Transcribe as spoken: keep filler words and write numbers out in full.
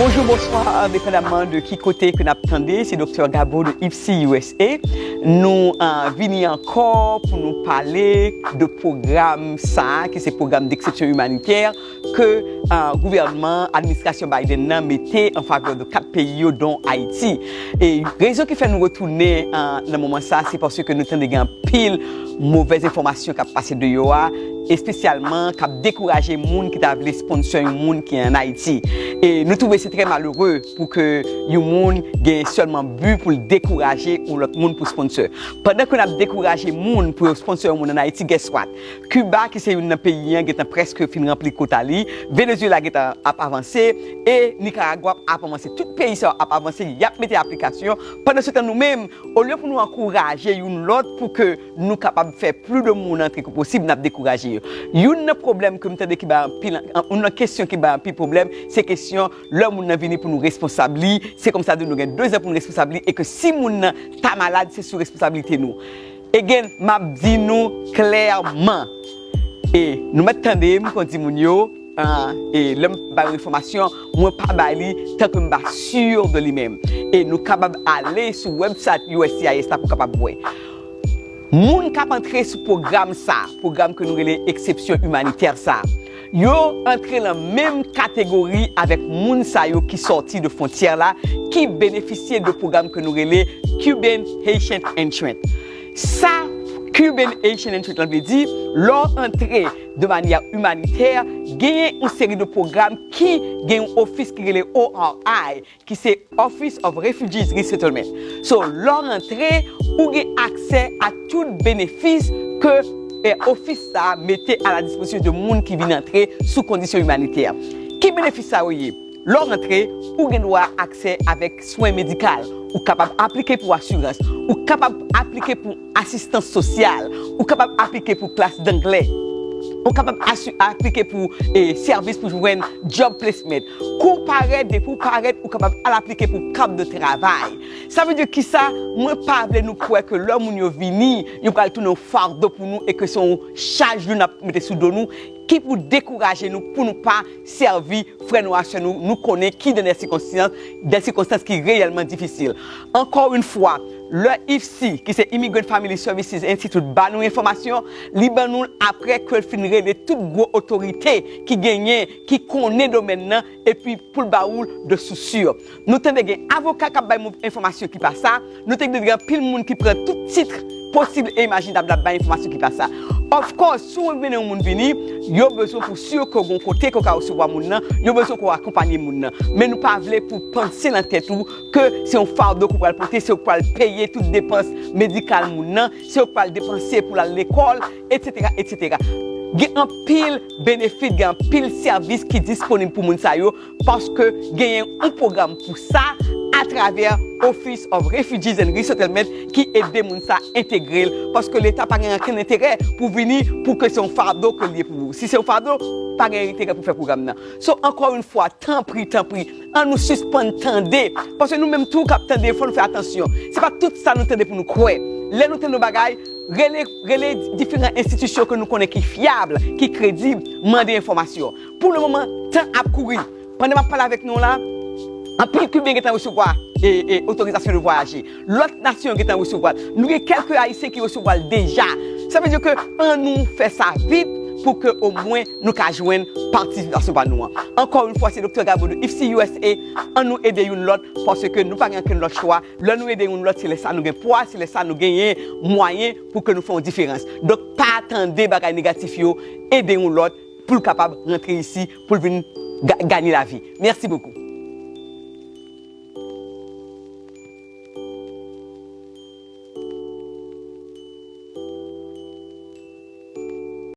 Bonjou, bonswa, endepandamman de ki kote ke n ap tande, se Doktè Gabo de IFSI U S A. Nou uh, vini ankò pou nou pale de pwogram sa a, ki se pwogram d'exception humanitaire ke uh, gouvènman, administrasyon Biden nan mete an favè de kat peyi yo, dont Ayiti. E rezon ki fè nou retounen uh, nan moman sa a, se paske nou tande gen anpil movèz enfòmasyon k ap pase deyò a, espesyalman k ap dekouraje moun ki ta vle sponsor yon moun ki an Ayiti. E nou twouve se trè malere pou ke yon moun gen sèlman bi pou l dekouraje yon lòt moun pou sponsor. Pandan ke n ap dekouraje moun pou yo sponsor yon moun an Ayiti, guess what? Kiba, ki se youn nan peyi an, gentan prèske fin ranpli kota li. Venezuela gentan ap avanse. E Nicaragua ap avanse. Tout peyi sa yo ap avanse, y ap mete aplikasyon. Pandan se tan, nou menm, olye pou nou ankouraje youn lòt pou ke nou kapab fè plis de moun antre ke posib, n ap dekouraje yo. Youn nan pwoblèm ke m tande ki bay anpil, youn nan kesyon ki bay anpil pwoblèm, se kesyon lè moun nan vini pou nou responsab li, se kòmsadou nou gen de zan pou nou responsab li, e ke si moun nan ta malad, se sou responsablite nou. Again, m ap di nou klèman, e nou mèt tande m kon di moun yo, ah, e lè m bay yon enfòmasyon, mwen pa bay li tanke m pa si de li menm. E nou kapab ale sou website U S C I S la pou kapab wè. Moun k ap antre sou pwogram sa, pwogram ke nou rele eksepsyon imanitè sa, yo antre nan menm kategori avèk moun sa yo ki sòti de fwontyè la, ki benefisye de pwogram ke nou rele Cuban Haitian Entrant. Sa Cuban Haitian Entrant lan vle di, lè w antre de manyè imanitè, genyen yon seri de pwogram ki gen yon ofis ki rele O R I, ki se Office of Refugees Resettlement. So, lè w rantre, ou gen aksè a tout benefis ke eh, ofis sa a mete a la dispozisyon de moun ki vin antre sou kondisyon imanitè. Ki benefis sa yo ye? Lè w rantre, ou gen dwa aksè avèk swen medikal. Ou kapab aplike pou asirans. Ou kapab aplike pou asistans sosyal. Ou kapab aplike pou klas danglè. Ou kapab asi- aplike pou eh, sèvis pou jwenn job placement. Kou w parèt, depi w parèt, ou kapab al aplike pou kat de travay. Sa vle di kisa? Mwen pa vle nou kwè ke lè moun yo vini, yo pral tounen yon fado pou nou e ke se yon chaj nou n ap mete sou do nou, ki pou dekouraje nou pou nou pa sèvi frè nou a, sè nou, nou konnen ki dan de sikonstans, de sikonstans ki reyèlman difisil. Ankò yon fwa, lè IFSI, ki se Immigrant Family Services Institute, ba nou enfòmasyon, li ban nou l apre ke l fin rele tout gwo otorite ki genyen, ki konnen domèn nan, epi pou l ba ou l de sous sûr. Nou tande gen avoka k ap bay enfòmasyon ki pa sa, nou tande gen anpil moun ki pran tout tit posib e imajinab l ap bay enfòmasyon ki pa sa. Of course, si w mennen yon moun vini, yo bezwen pou si ke w gen yon kote ke w ka resevwa moun nan, yo bezwen ke w akonpanye moun nan. Men nou pa vle pou panse nan tèt ou ke se yon fado ke w pral pote, se w k pral peye tout depans medikal moun nan, se w k pral depanse pou l al lekòl, etsetera, etsetera. Gen anpil benefit, gen anpil sèvis ki disponib pou moun sa yo, paske genyen yon pwogram pou sa atravè Office of Refugees and Resettlement ki ede moun sa entegre l, paske Leta pa gen okenn enterè pou vini pou ke se yon fado ke l ye pou ou. Si se yon fado, pa gen enterè pou fè pwogram nan. So, ankò yon fwa, tanpri, tanpri, an nou sispann tande, paske nou menm tou k ap tande, fò nou fè atansyon. Se pa tout sa nou tande pou nou kwè. Lè nou tande yon bagay, rele, rele diferan enstitisyon ke nou konnen ki fyab, ki kredib, mande enfòmasyon. Pou le moman, tan ap kouri. Pandan m ap pale avèk nou la, anpil Kiben gentan resevwa e, e, otorizasyon de vwayaje. Lòt nasyon gentan resevwa l. Nou gen kèlke Ayisyen ki resevwa l deja. Sa vle di ke an nou fè sa vit pou ke omwen nou ka jwenn patisipasyon pa nou an. Ankò yon fwa, se Doktè Gabo de IFSI U S A. An nou ede youn lòt, paske nou pa gen okenn lòt chwa. Lè nou ede youn lòt, se lè sa nou gen pwa, se lè sa nou genyen mwayen pou ke nou fè yon diferans. Donk, pa tande bagay negatif yo, ede youn lòt pou l kapab rantre isi, pou l vin ga- ganye lavi. Mèsi bokou.